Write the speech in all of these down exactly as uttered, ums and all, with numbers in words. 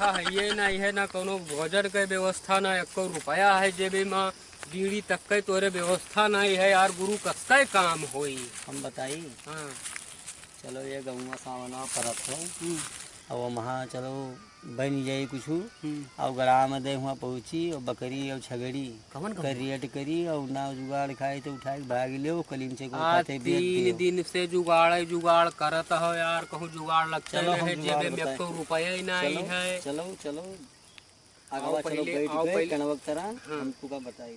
है ये ना, ये ना कोनो भोजन के व्यवस्था, ना एको रुपया है जेबे मा, बीड़ी तक के तोरे व्यवस्था नहीं है यार गुरु, कस के काम होई? हम बताई, हाँ। चलो ये गौवा सावना परत है, हम्म। अब वहाँ चलो बन जाई कुछ, हम्म। और ग्राम दे हुआ पहुँची और बकरी और छगड़ी कवन गौवा? करियट करी और ना जुगाड़ खाए तो उठाए के भाग ले, वो कलीम से को आज खाते बेच तीन दियो। दिन से जुगाड़ जुगाड़ करत हो यार, कहूँ जुगाड़ लगते चलो, हम नहीं है, जुगाड़ जेबे में बताए। एको रुपया ही नहीं चलो, है। चलो, चलो। आगवा आओ चलो, पहले, बैठ आओ के पहले। कनवक तरह हाँ। हम तुका बताई।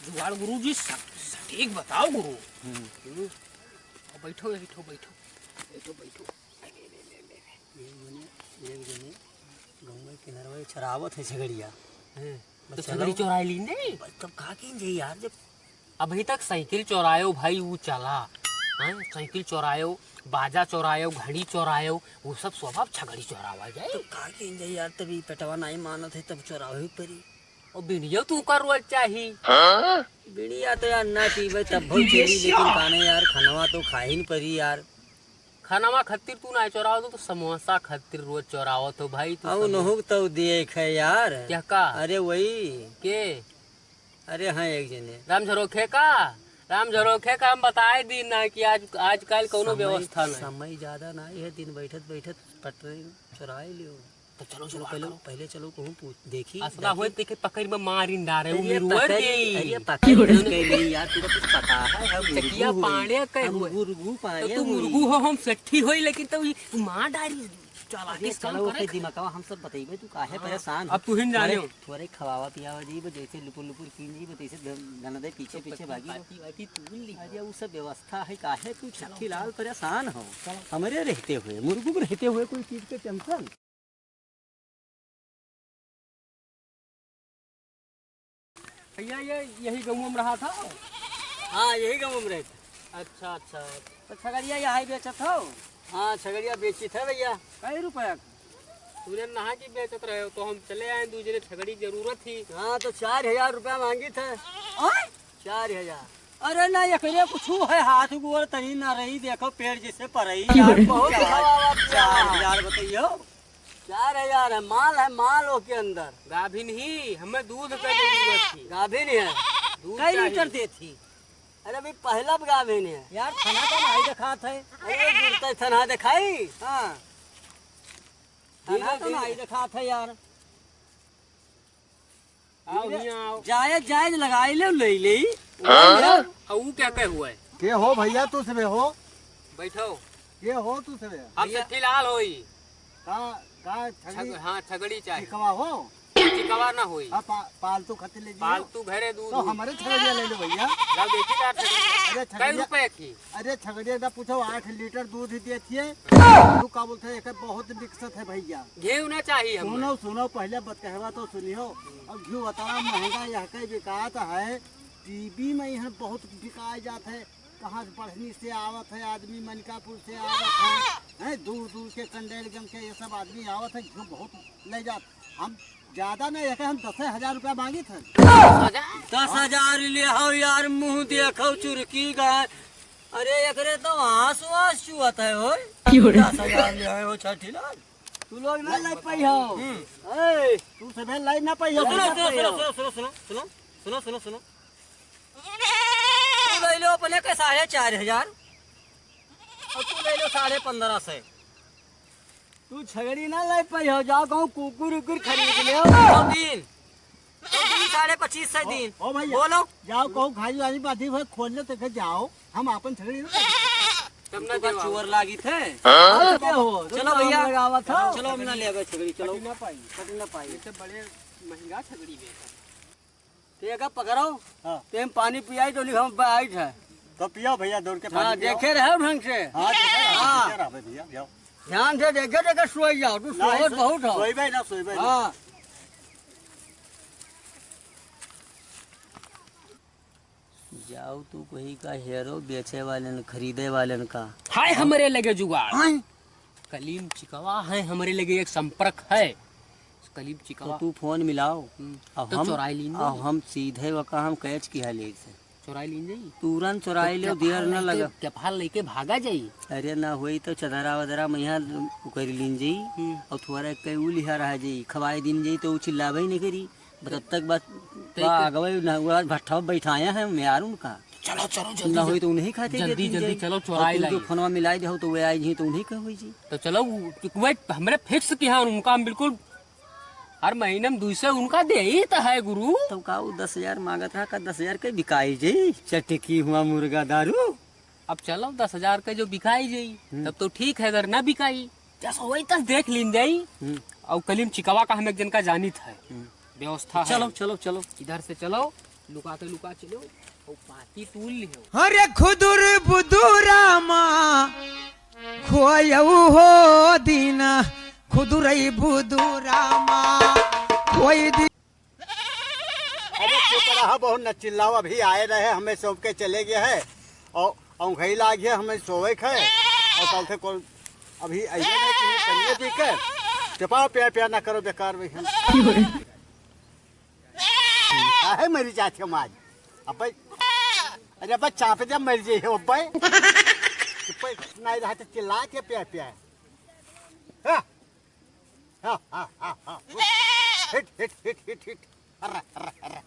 जुगाड़ गुरु जी, स-, सटीक बताओ गुरु। हम्म। हम्म। आओ बैठो, बैठो, बैठो। बैठो, बैठो। एक जने, एक जने गाँव में किनारवा चरावत है छगड़िया। हैं। बस तो चलो। छगड़ी चोराई लीन दे। बस तब का कीन जाई यार, जब अभी तक साइकिल चोरायो भाई, ऊ चला। हैं? साइकिल चोरायो, बाजा चोरायो, घड़ी चोरायो, वो सब स्वभाव छगड़ी चोरावा जाए। तो का कीन जाई यार, तभी पेटवा नहीं मानत है, तब चोरावे ही परी। और बीड़ियो तू का रोज चाही। हाँ? बीड़िया तो यार ना पीबे तब बहुत चली, लेकिन काने यार खनवा तो खाही न परी यार। खनवा खत्तिर तू ना चोरावत हो, तो समोसा खत्तिर रोज चोरावत हो भाई, तू अब समोसा। नहुक तो देख है यार। क्या का? अरे वही। के? अरे हाँ, एक जने। राम झरोखे का? राम झरोखे का हम बताए दी ना कि आज, आजकल कौनो समय, व्यवस्था नहीं। समय ज्यादा नहीं है, दिन बैठत बैठत पटरी चुराई लियो। तो चलो चलो, शुरुआत पहले, करो। पहले चलो कहूँ पूछ, देखी, असला देखी। होए, तेके पकड़ में मारिन डारे, अरे उम्र उड़ पकड़, गई। अरे पकड़ किसके नहीं यार, तुमको कुछ पता है? हम चकिया गुरगु हुए। पांड़े के हम हुए। गुरगु तो पांड़े तू हुई। मुर्गू हो, हम सेठी होई, लेकिन तो ई मार डारी। चला अरे के चलो, काम करे ओके के। दिमागवा हम सब बतइबे, तू काहे हाँ, परेशान अब हो? तू ही न जाने तोरे, हो। तोरे खवावा पियावा जइबे, जैसे लुपुर लुपुर कीन जइबे, तैसे ध-, गनदे पीछे सब पीछे पति भागी। पाती वाती तू ली। अरे उ सब व्यवस्था है, काहे तू चलो, छठी लाल चलो। परेशान हो? चलो। हमरे रहते हुए, मुर्गू के रहते हुए कोई चीज के टेंशन? भैया, ये यही गाँव में रहा था? हाँ, यही गाँव में रहता। अच्छा, अच्छा। तो छगड़िया यहाँ ही बेचत हो? हाँ, छगड़िया बेचित है भैया। कई रुपया का? तूने नहा की बेचत रहे हो, तो हम चले आए, दू जने छगड़ी जरूरत थी। हाँ, तो चार हजार रुपया मांगी थे। आय? चार हजार। अरे ना, एकरे कुछ है, हाथ गोड़ तनी ना रही, देखो पेड़ जैसे परई। यार, बहुत चार, खराब आप चार यार। हजार बताइयो। चार हजार है, माल है, माल ओके अंदर। गाभिन ही, हमें दूध का जरूरत थी। गाभिन है। दूध कई चाहिए। लीटर देती? अरे अभी पहला गाभिन है। यार, खाना तो नहीं दिखात है। अरे गिरते थना दिखाई। हाँ। खाना धीरे, तो धीरे। नहीं दिखात है यार। आओ, धीरे। हियाँ आओ। जायज, जायज लगाई ले, ले, ले। हाँ? आ, ऊ क्या कहे हुआ है? के हो भैया, तू सबे हो? बैठो। के हो तू सबे? हम भैया। सखी लाल होई। का, का छगड़ी? छग-, हाँ, छगड़ी चाहे। चिकवा हो? चिकवा ना होई। हाँ, पा-, पालतू खातिर ले जियो। पालतू घरे दूध तो दूध। हमारे छगड़िया ले लो भैया। लाओ देखी यार छगड़िया। अरे कै छगड़िया, रुपए की? अरे छगड़िया ना पूछो, आठ लीटर दूध ही देती है। तू का बोलते हैं, एक बहुत विकसित है भैया। घी ना चाहिए हमें। सुनो, सुनो, पहले बतकहवा तो सुनियो। अब घी उतना महंगा यहाँ के बिकात है, टीवी में यहाँ बहुत बिकाए जात है। कहाँ से बढ़नी से आवत है आदमी, मनिकापुर से आवत है, हैं, दूर दूर के कंडेलगंज के ये सब आदमी आवत है, घी बहुत ले जात। हम ज्यादा नहीं है, हम दस हजार रुपया मांगी थे। दस हजार ले हो यार, मुंह देखो चुरकी गाय। अरे एकरे तो आंसू आंसू चुअत है हो। क्यों रे? दस हजार ले हो छठी लाल। तू लोग ना ले पाई हो। हम्म। ए, तू सबे लाई ना पाई हो। सुनो, सुनो, सुनो, सुनो, सुनो, सुनो, सुनो, सुनो, सुनो, सुनो। तू ले लो अपने के साढ़े चार हजार और तू ले लो साढ़े पन्द्रह सौ। तू छगड़ी ना ले पाई हो, जाओ कहूँ कुकुर उकुर खरीद ले। दो दिन, दो दिन साढ़े पच्चीस सौ दिन। ओ भैया, बोलो। जाओ कहूँ खाई वाली बात ही खोल ले तो के जाओ, हम अपन छगड़ी ना। तब ना तुमका देवा। चोर लागी थे। हाँ? क्या हो? चलो भैया, लगावा था। चलो हम ना ले गए छगड़ी, चलो। कटी ना पाई। कटी ना पाई। ये सब बड़े महंगा छगड़ी बेचा। ते एका पकड़ो, हाँ। ते हम पानी पियाई तो लिखा हम आई है। तो पियो भैया दौड़ के हाँ, पानी पियो। देखे रहे ढंग से। हाँ, देखे रहे, हाँ। देखे रहे भैया, जाओ। ध्यान से देखे, देखे सोई जाओ, तू नहीं, सोवत सो-, बहुत हो। सोइबे ना, सोइबे ना। हाँ। जाओ तू कहीं का हेरो बेचे वाले न, खरीदे वाले न का। हाय, हमरे लगे जुगाड़। हाय। कलीम चिकवा है, हमरे लगे एक संपर्क है। कलीम तो चिकवा। तू फोन मिलाओ। हम्म, अब तो हम, चोराई लीन अब नहीं। हम सीधे वका हम कैच किया ले से। चोराई लीन जाई। तुरंत चोराई तो लेव, देर न लगा। के फाल लेके भागा जाई। अरे ना होई तो चदरा वदरा में यहाँ उकरी लीन जाई। हम्म। और थोड़ा कई उ लिहा रहा जाई, खवाई दिन जाई तो उ चिल्लावे ही नहीं करी। बस तब तक बस तो बा एक आगवे ना हुआ, भट्ठा बैठाया है मेहरारू का। चलो, चलो, जल्दी, ना होई तो उन्हीं खाते जल्दी, दे दीन जल्दी जाई। चलो, और चोराई तू जो लाई। फोनवा मिलाई दे हो तो वे आई जी तो उन्हीं का होई जी। तो चलो, उ-, उ-, वे हमरे fix किहा, उनका हम बिल्कुल हर महीने में दुई सौ उनका दे ही तो है गुरु। तो का उ दस हजार मांगत रहा, का दस हजार के बिकाई जाई? चटकी हुआ मुर्गा दारू। अब चलो, दस हजार के जो बिकाई जाई, हम्म। तब तो ठीक है, अगर ना बिकाई, जैसा वही तस देख लीन जाई। हम्म। और कलीम चिकवा का हम एक जन का जानित है, हम्म। व्यवस्था है। चलो, चलो, चलो। इधर से चलो, लुका के लुका चलो, और पाती तूल लिहो। अरे खुदुर बुदुरा मा खोयऊ हो दीना, खुदुरई बुदुरा मा खोई दी। अरे चुप रहा, बहुत न चिल्लाओ, अभी आए रहे, हमें सौंप के चले गए हैं। और औंघई लाग है, हमें सोवे के है। और कल से कौन अभी आइए नहीं, तुम्हें पनिया पी के चपाओ, प्यार प्यार ना करो, बेकार में हम। काहे मरी जात हो आज? अब्बे, अरे अब्बे, चापे दे, मर जाई हो अब्बे। अब्बे, नहीं रहा तो चिल्ला के प्यार प्यार। हाँ। हाँ, हाँ, हाँ, हाँ। हिट, हिट, हिट, हिट, हिट। अर्रा, अर्रा, अर्रा।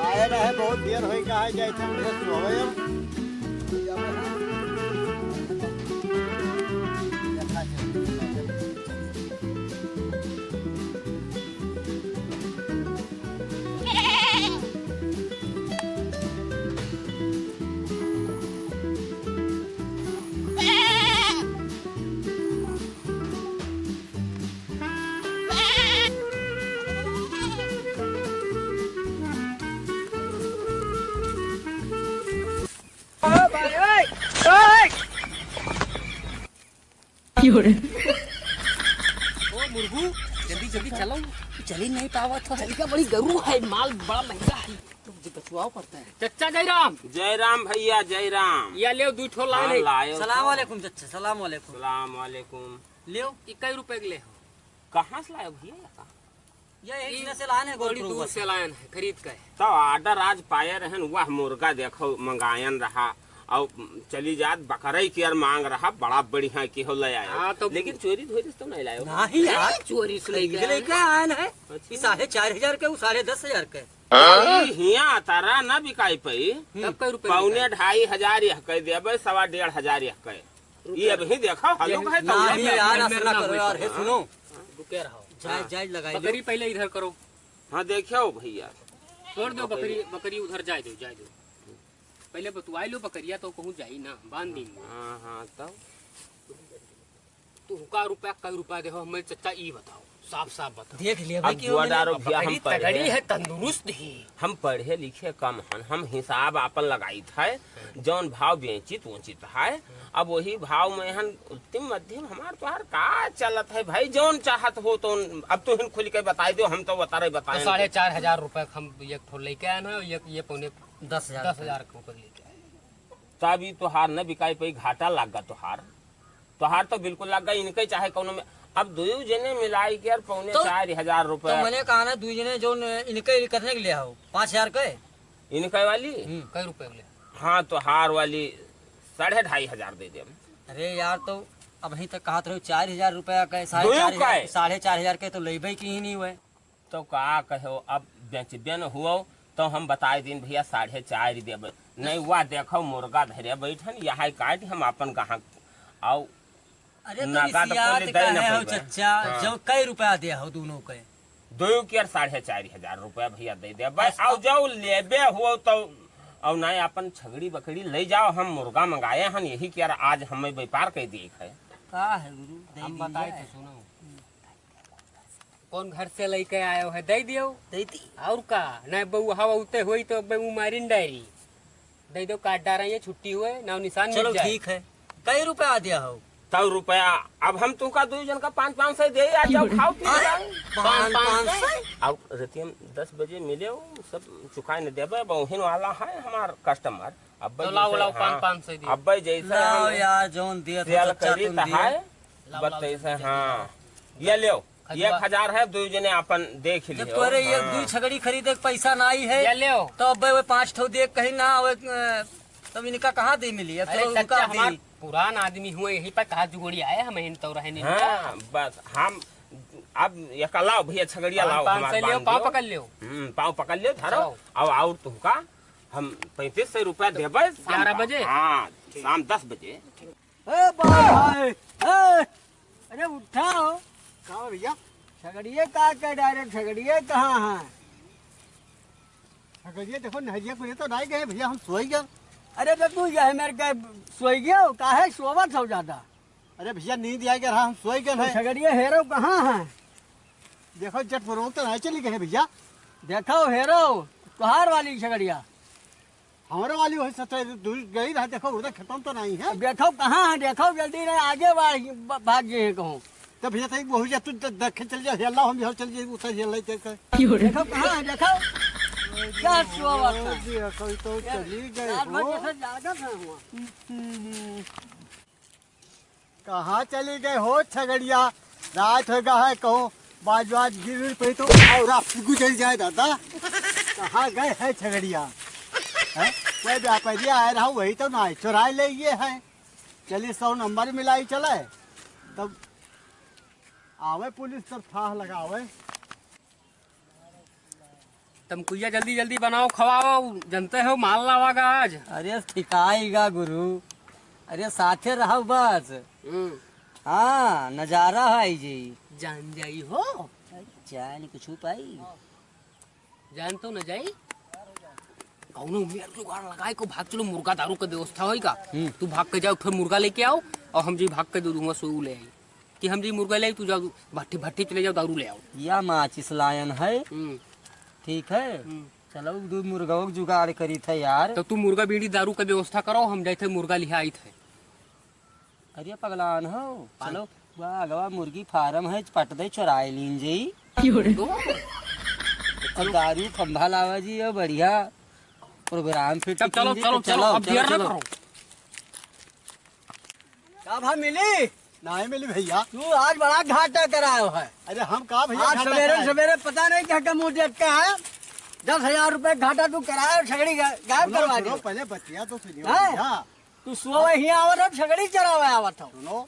आए रहे, बहुत देर होई, कहा जाए थे, उन्हें सोवे अब। ओ मुर्गू, जल्दी जल्दी चलो। चली नहीं पावत हो। चली का बड़ी गरु है, माल बड़ा महंगा है। तुम जी बचवाओ पड़ता है। चच्चा जय राम। जय राम भैया, जय राम। या लेव, दुई ठो लाए हाँ, नहीं। लायो सलाम तो। वालेकुम चच्चा, सलाम वालेकुम। सलाम वालेकुम। लेव। ई कई रुपए के ले हो? कहाँ से लायो भैया? ये एक ई जने से लान है, बड़ी गोलपुर दूर से। से लान है, खरीद के। तो order आज पाए रहन, वह मुर्गा देखो मंगायन रहा, और चली जात बकरई के यार मांग रहा, बड़ा बढ़िया के हो ले आयो। हाँ, तो लेकिन चोरी धोरी से तो नहीं लायो। नहीं यार, चोरी से खरीद लेके लेके आए। आन है। अच्छा। ये साढ़े चार हजार के, वो साढ़े दस हजार के। ई हियाँ तारा ना बिकाई पई। तब कई रुपए पौने बिकाई? ढाई हजार यह कह देबे, सवा डेढ़ हजार यह कह। ये अभी देखो, हलुक है तो नहीं यार, ऐसा ना करो यार, हे सुनो। रुके रहो। जायज, हाँ। जायज लगाई लो। बकरी पहले इधर करो। हाँ, देखियो भैया। छोड़ दो बकरी। बकरी, बकरी उधर जाए दो, जाए दो। पहले बतुआई लो बकरिया तो कहूँ जाई ना, बांध दी। हाँ, हाँ, तब। तुहका रुपया, कई रुपया देहो, हमें चच्चा ई बताओ, साफ साफ बताओ। देख लिया भाई अब कि जुआ उन्होंने डारो भैया, हम बकरी पढ़े, तगड़ी है, तंदुरुस्त ही। हम पढ़े लिखे कम हन, हम हिसाब आपन लगाइत है, जौन भाव बेचित वोचित है, अब वही भाव में हन उत्तम मध्यम हमार तोहार का चलत है भाई, जौन चाहत हो तो अब तू हिन खुल के बताई दो, हम तो बता रहे तो बताए। साढ़े चार हजार रुपया हम एक ठो लेके आए हैं, ये, ये पौने दस हजार दस हजार के ऊपर लेके आए। तब ई तोहार न बिकाई पई, घाटा लाग गा तोहार। तोहार तो बिल्कुल लाग गा, इनके चाहे कौनो में। अब दुइयो जने मिलाई के यार पौने तो, चार हजार रुपया। तो मने कहा ना, दुइ जने जौन इनके कितने के ले आओ? पाँच हजार के? इनके वाली? हम्म। कई रुपया के ले? हाँ, तोहार वाली साढ़े ढाई हजार दे देम। अरे यार, तो अबहीं तक कहत रहो चार हजार रुपया के, साढ़े दुइयो चार हजार, के? साढ़े चार हजार के तो लेबे की ही नहीं हुए। तो का कहो, अब बेचबे न हुओ, तो हम बताए दिन भैया साढ़े चार देबे। नहीं, वह देखो मुर्गा धरे बैठन, यहाँ काट हम अपन गाहक आओ। अरे तो नगद रिसियात कोई दे न काहे हो पइबे। चच्चा? हाँ। जो कई रुपया दे हो दोनों के? दो के यार साढ़े चार हजार रुपया भैया दे देबे। बस आओ अब जो लेबे हुओ तो, और नहीं अपन छगड़ी बकरी ले जाओ, हम मुर्गा मंगाए हन, यही के यार आज हमें व्यापार कर दिए है। का है गुरु? दे हम दी बताए जाए। तो सुनो। कौन घर से लेके आयो है, दे दियो। दे दी। और का, नहीं बउआ हवा उते होई तो बे उ मारिन डायरी। दे दो, काट डारा, ये छुट्टी हुए, नाव निशान मिट चलो जाए। ठीक है। कई रुपया दिया हो? तौ रुपया, अब हम तुमका दो जन का पाँच पाँच सौ दे, आ जाओ, खाओ पी हाँ? जाओ। पाँच पाँच सौ? अब रतिया में दस बजे मिले, उ सब चुकाए न देबे, बहुहिन वाला है हमार customer। अब तो लाओ, जैसे, लाओ, पाँच, हाँ, पाँच सौ दियो। अब जैसे लाओ हम यार, जौन दिया था, sale सच्चा करी तुम त दियो। है, लाओ, बत लाओ, जैसे, जल्दी, हाँ। जल्दी। ये लेओ, खजुआ। एक हजार है, दुइ जने आपन देख जब लियो। तोरे ये हाँ। दुइ छगड़ी खरीदे के पैसा नाई है, ये लेओ। तो अब वो पाँच ठो दे कहीं ना आवे, अ, तब इनका कहाँ दे मिली? अब अरे तो उनका चच्चा, दे। हमार पुरान आदमी हुए, यही पर कहा जुगोड़ी आए, हम हिन तो रहे नहीं। हाँ, बस हम अब ये का लाओ भैया, छगड़िया पाँच, लाओ, पाँच हमार सौ लियो, बांध पाँव लियो। पकड़ लियो। हम्म, पाँव पकड़ लियो, धरो। चलो। अब और तुमका हम पैंतीस सौ रुपया देबे शाम ग्यारह का। बजे? हाँ, शाम दस बजे। ए बाप भाई, ए, अरे उठाओ। का हो भैया? छगड़िए का के direct छगड़िए कहाँ है? छगड़िए देखो, नहरिया को तो नहीं गए भैया, हम सोई गए। अरे तो तू यह मेरे के सोई गयो, काहे सोवत हो ज्यादा? अरे भैया, नींद आ गया रहा, हम सोई गए तो हैं। छगड़िए हेरो कहाँ है? देखो, जट बुरोक तो नहीं चली गए भैया। देखो हेरो, तुहार वाली छगड़िया। हमरे वाली वही सत्ता दूर गई रहा, देखो उधर खत्म तो नहीं है। देखो कहाँ है, देखो जल्दी नहीं, आगे बाढ़ ब-, भाग गए हैं कहूँ। तो भैया, तई वही जा, तू द-, देखे चल जा, हेला हम यहाँ चल जाए, उधर हेला चल कर। देखो कहाँ है, देखो। क्या सोवत है? देखो, तो ये चली गए रात भर हो। जैसे जागत है हुआ। कहाँ चली गए हो छगड़िया? रात हो गया है, कहूँ बाज बाज गिर उर पड़ी तो और आप गुजर जाए दादा। कहाँ गए है छगड़िया? हैं? कोई व्यापारी आए रहा, वही तो ना है, चुराए ले गए है। चलिए, सौ नंबर मिलाई चले, तब आवे पुलिस, तब थाह लगावे। तमकुइया जल्दी जल्दी बनाओ, खवाओ, जनते हो माल लावागा आज। अरे सिखाएगा गुरु, अरे साथे रहो बस। हम्म। हाँ, नजारा है जी। जान जाई हो। जान कुछ पाई। जान तो न जाई। कौनो मेर जुगाड़ लगाए को भाग चलो, मुर्गा दारू के व्यवस्था होई का? हम्म। तू भाग के जाओ, फिर मुर्गा लेके आओ और हम जी भाग के दो दूंगा सो ले आई। कि हम जी मुर्गा ले, तू जाओ भट्टी, भट्टी चले जाओ, दारू ले आओ। या माचिस लायन है। हम्म। ठीक है। हम्म। चलो, दो मुर्गा के जुगाड़ करी था यार। तो तू मुर्गा बीड़ी दारू के व्यवस्था करो, हम जाए थे मुर्गा लिहा आई थे। अरे पगलान हो, पान- चलो, वाह, अगवा मुर्गी फार्म है, पट दे, चुराए लीन जाई। तो? और दारू खंभा लावा जी, ये बढ़िया program फिट तब चलो, कीजिए, चलो, तो चलो, चलो, अब चलो, देर ना चलो। करो। का भा मिली? नहीं मिली भैया। तू आज बड़ा घाटा करायो है। अरे हम का भैया आज घाटा सवेरे कराए? सवेरे पता नहीं क्या का मुंह देख के है, दस हजार रुपए घाटा तू करायो, छगड़ी गा-, गायब सुनो, करवा सुनो, दियो। पहले बतिया तो सुनियो हैं? भैया। तू सोवे ही आवत हो, छगड़ी चरावे आवत हो। सुनो,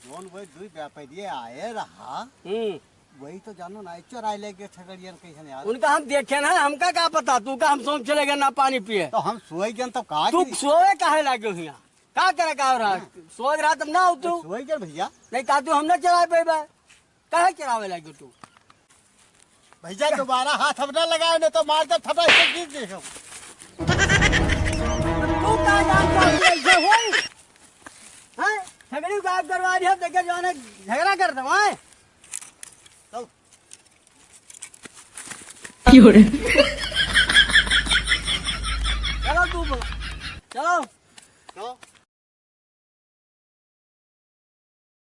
जौन वही दुई व्यापारी आए रहा, हम्म। वही तो जानो ना, चोराए ले गए छगड़ियन कैसन यार। उनका हम देखे ना, हमका का पता, तू का हम सोच चले गए ना पानी पिए। तो हम सोए गए तो का तू करी? सोए काहे लागे हिया? का करे का हो रहा? हाँ। सोए रहा तब ना हो तू। सोए गए भैया। नहीं का तू हम ना चराए पेबा? काहे चरावे लागे तू? भैया, दोबारा हाथ अब ना लगाओ, नहीं तो मार दे, थपा से गिर दे हम। तू का जानता है ऐसे होई? हैं? झगड़ी गायब करवा दिया, देखे जाने झगड़ा कर दो, हैं? चल। क्यों रे? चलो तू बोल। चलो। चलो।